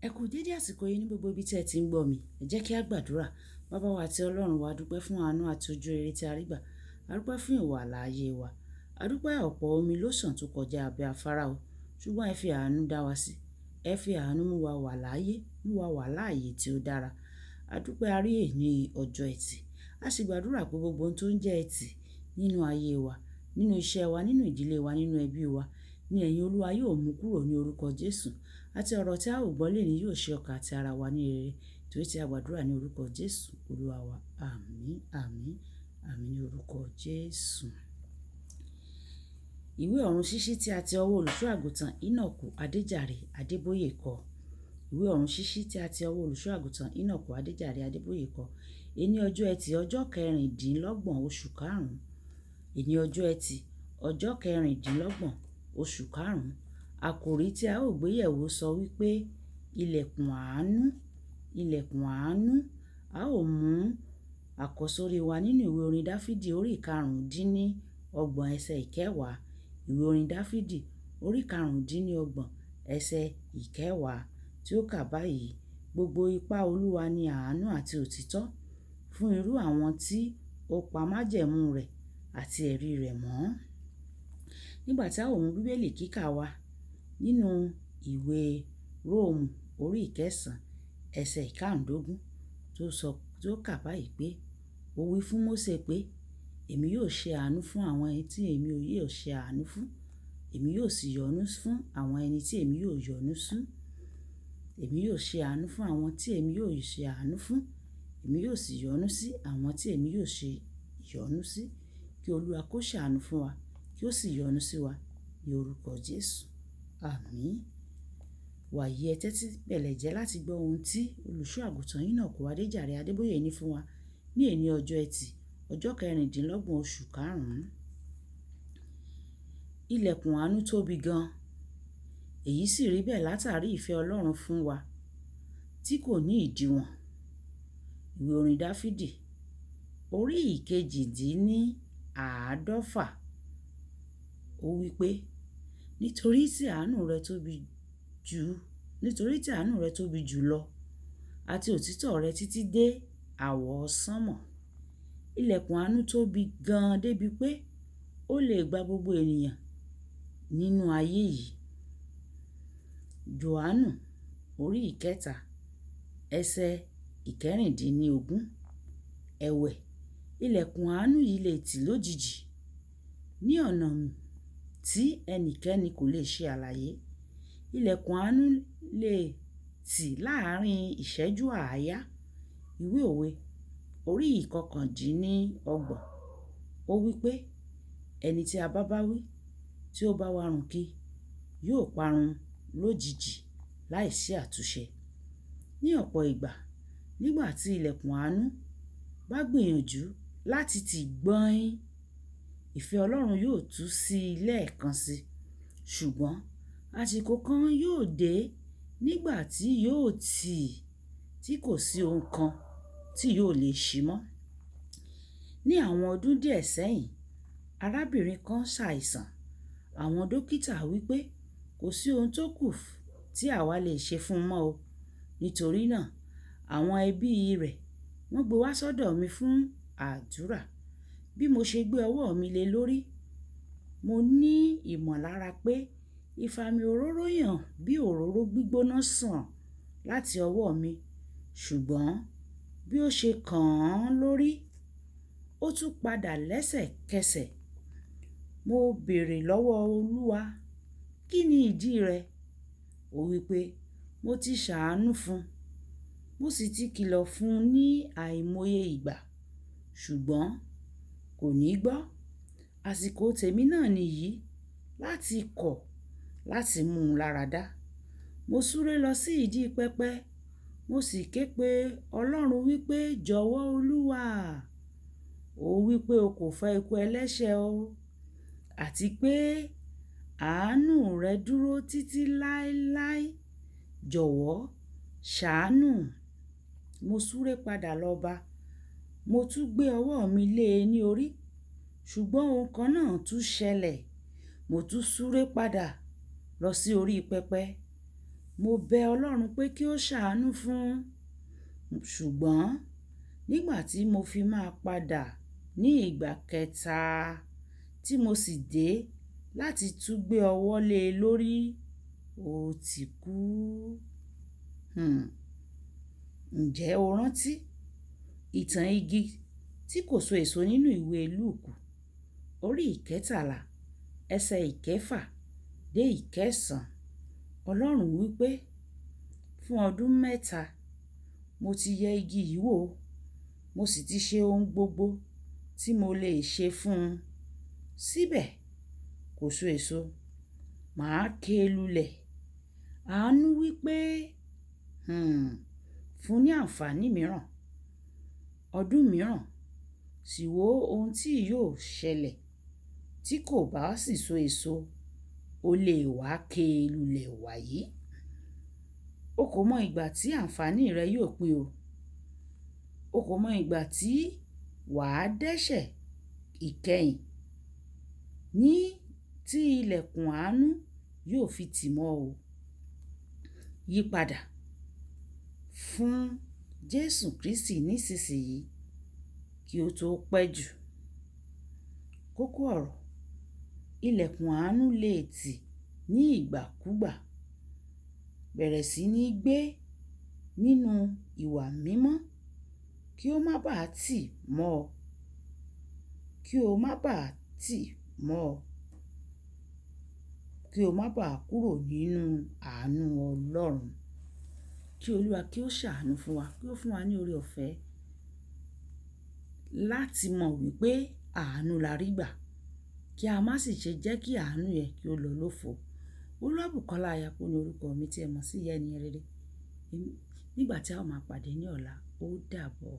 Ẹ kú dédé àsìkò yìí ní gbogbo ibi tí ẹ ti ń gbọ́ mi. Ẹ jẹ́ kí a gbàdúrà. Baba wa àti Ọlọ́run wa, a dúpẹ́ fún àánú àti ojú rere tí a rí gbà. A dúpẹ́ fún ìwà láàyè wa. A dúpẹ́ ọ̀pọ̀ omi ló sàn tó kọjá abẹ́ afárá o. Ṣùgbọ́n ẹ fi àánú dá wa sí. Ẹ fi àánú mú wa wà láàyè, mú wa wà láàyè tí ó dára. A dúpẹ́ a rí èní ọjọ́ ẹtì. A sì gbàdúrà pé gbogbo ohun tó ń jẹ́ ẹtì nínú ayé wa, nínú iṣẹ́ wa, nínú ìdílé wa, nínú ẹbí wa, ní ẹ̀yin Olúwa yóò mú kúrò ní orúkọ Jésù. Àti ọ̀rọ̀ tí a ó gbọ́ lónìí yóò ṣe ọkàn àti ara wa ní rere. Torí tí a gbàdúrà ní orúkọ Jésù, Olúwa wa. Àmín, àmín, àmín ní orúkọ Jésù. Ìwé ọ̀run ṣíṣí tí a ti ọwọ́ olùṣọ́ àgùntàn Enoch Adéjàre Adébóyè kọ. Ìwé ọ̀run ṣíṣí tí a ti ọwọ́ olùṣọ́ àgùntàn Enoch Adéjàre Adébóyè kọ. Èní ọjọ́ ẹtì ọjọ́ kẹrìndínlọ́gbọ̀n oṣù karùn-ún. Èní ọjọ́ ẹtì ọjọ́ kẹrìndínlọ́gbọ̀n oṣù karùn-ún. Àkòrí tí a ó gbé yẹ̀wò sọ wípé ilẹ̀kùn àánú, ilẹ̀kùn àánú. A ó mú àkọ́sórí wa nínú ìwé orin Dáfídì orí ìkarùndínlọ́gbọ̀n ẹsẹ̀ ìkẹwàá. Ìwé orin Dáfídì orí ìkarùndínlọ́gbọ̀n ẹsẹ̀ ìkẹwàá tí ó kà báyìí. Gbogbo ipá Olúwa ni àánú àti òtítọ́ fún irú àwọn tí ó pa májẹ̀mú rẹ̀ àti ẹ̀rí rẹ̀ mọ́. Nígbà tí a ó mú Bíbélì kíkà wa nínú ìwé Róòmù orí ìkẹsàn ẹsẹ̀ ìkarùndógún tó sọ, tó kà báyìí pé, ó wí fún Mósè pé, èmi yóò ṣe àánú fún àwọn ẹni tí èmi yóò ṣe àánú fún. Èmi yóò sì yọ́nú fún àwọn ẹni tí èmi yóò yọ́nú sí. Èmi yóò ṣe àánú fún àwọn tí èmi yóò ṣe àánú fún. Èmi yóò sì yọ́nú sí àwọn tí èmi yóò ṣe yọ́nú sí. Kí Olúwa kó ṣàánú fún wa, kí ó sì yọ́nú sí wa ní orúkọ Jésù. Àmín. Wàyí ẹ tẹ́tí bẹ̀lẹ̀ jẹ́ láti gbọ́ ohun tí olùṣọ́ àgùntàn Enoch Adéjàre Adébóyè ní fún wa ní èní ọjọ́ ẹtì ọjọ́ kẹrìndínlọ́gbọ̀n oṣù karùn-ún. Ilẹ̀kùn àánú tóbi gan. Èyí sì rí bẹ́ẹ̀ látàrí ìfẹ́ Ọlọ́run fún wa tí kò ní ìdíwọ̀n. Ìwé orin Dáfídì orí ìkejìdínní àádọ́fà ó wí pé, nítorí tí àánú rẹ tóbi jù, nítorí tí àánú rẹ tóbi jù lọ àti òtítọ́ rẹ títí dé àwọsánmọ̀. Ilẹ̀kùn àánú tóbi gan débi pé ó lè gba gbogbo ènìyàn nínú ayé yìí. Jòhánù orí ìkẹta ẹsẹ̀ ìkẹrìndínlógún. Ẹ̀wẹ̀, ilẹ̀kùn àánú yìí lè tì lójijì ní ọ̀nà tí ẹnikẹ́ni kò lè ṣe àlàyé. Ilẹ̀kùn àánú lè tì láàárín ìṣẹ́jú àáyá. Ìwé òwe orí ìkọkàndínlọ́gbọ̀n ó wí pé, ẹni tí a bá bá wí tí ó bá warùn kí yóò parun lójijì láìsí àtúnṣe. Ní ọ̀pọ̀ ìgbà, nígbà tí ilẹ̀kùn àánú bá gbìyànjú láti tì gbọ́in, ìfẹ́ Ọlọ́run yóò tú sí i lẹ́ẹ̀kan si. Ṣùgbọ́n àsìkò kan yóò dé nígbà tí yóò tì tí kò sí ohun kan tí yóò lè ṣí mọ́. Ní àwọn ọdún díẹ̀ sẹ́yìn, arábìnrin kan ṣàìsàn. Àwọn dókítà wí pé kò sí ohun tó kù tí àwa lè ṣe fún un mọ́ o. Nítorí náà, àwọn ẹbí rẹ̀ wọ́n gbé wá sọ́dọ̀ mi fún àdúrà. Bí mo ṣe gbé ọwọ́ mi lé lórí, mo ní ìmọ̀lára pé ìfàmì òróró yàn bí òróró gbígbóná sàn láti ọwọ́ mi. Ṣùgbọ́n bí ó ṣe kàn án lórí, ó tún padà lẹ́sẹ̀kẹsẹ̀. Mo béèrè lọ́wọ́ Olúwa, kí ni ìdí rẹ̀? Ó wí pé, mo ti ṣàánú fún un, mo sì ti kìlọ̀ fún un ní àìmọye ìgbà, ṣùgbọ́n kò ní gbọ́. Àsìkò tèmi náà nìyí láti kọ̀ láti mú un láradá. Mo súré lọ sí ìdí pẹpẹ, mo sì ké pe Ọlọ́run wípé, jọ̀wọ́ Olúwa. Ó wí pé o kò fẹ́ ikú ẹlẹ́ṣẹ̀ o, àti pé àánú rẹ dúró títí láéláé. Jọ̀wọ́ ṣàánú. Mo súré padà lọ bá. Mo tún gbé ọwọ́ mi lé e ní orí, ṣùgbọ́n ohun kan náà tún ṣẹlẹ̀. Mo tún súré padà lọ sí orí pẹpẹ. Mo bẹ Ọlọ́run pé kí ó ṣàánú fún un. Ṣùgbọ́n nígbà tí mo fi máa padà ní ìgbà kẹta tí mo sì dé láti tún gbé ọwọ́ lé e lórí, ó ti kú. Ǹjẹ́ o rántí ìtàn igi tí kò so èso nínú ìwé Lúùkù orí 13, ẹsẹ̀ 6 dé 9? Ọlọ́run wí pé, fún ọdún 3 mo ti yẹ igi yìí wò, mo sì ti ṣe ohun gbogbo tí mo lè ṣe fún un. Síbẹ̀ kò so èso. Màá ké lulẹ̀. Àánú wí pé, fún ní àǹfààní mìíràn, ọdún mìíràn, sì wo ohun tí yóò ṣẹlẹ̀ tí kò bá sì so èso, ó lè wá ké lulẹ̀ wàyí. O kò mọ ìgbà tí àǹfààní rẹ yóò pín o. O kò mọ ìgbà tí wà á dẹ́ṣẹ̀ ìkẹyìn ní tí ilẹ̀kùn àánú yóò fi tì mọ́ o. Yípadà fún Jésù Kristi nísinsìnyí kí ó tó pẹ́ jù. Kókó ọ̀rọ̀: ilẹ̀kùn àánú lè tì ní ìgbàkúgbà. Bẹ̀rẹ̀ sí ní gbé nínú ìwà mímọ́ kí ó má bàá tì mọ́ ọ. Kí o má bàá tì mọ́ ọ. Kí o má bàá kúrò nínú àánú Ọlọ́run. Kí Olúwa kí ó ṣàánú fún wa, kí ó fún wa ní oore ọ̀fẹ́ láti mọ̀ wípé àánú la rí gbà. Kí a má sì ṣe jẹ́ kí àánú yẹn kí ó lọ lófo. Olúwabùkọ́lá Ayako ni orúkọ mi tí ẹ mọ̀ sí ìyá ènìyàn rere. Nígbà tí a ó máa pàdé ní ọ̀la, ó dàbọ̀.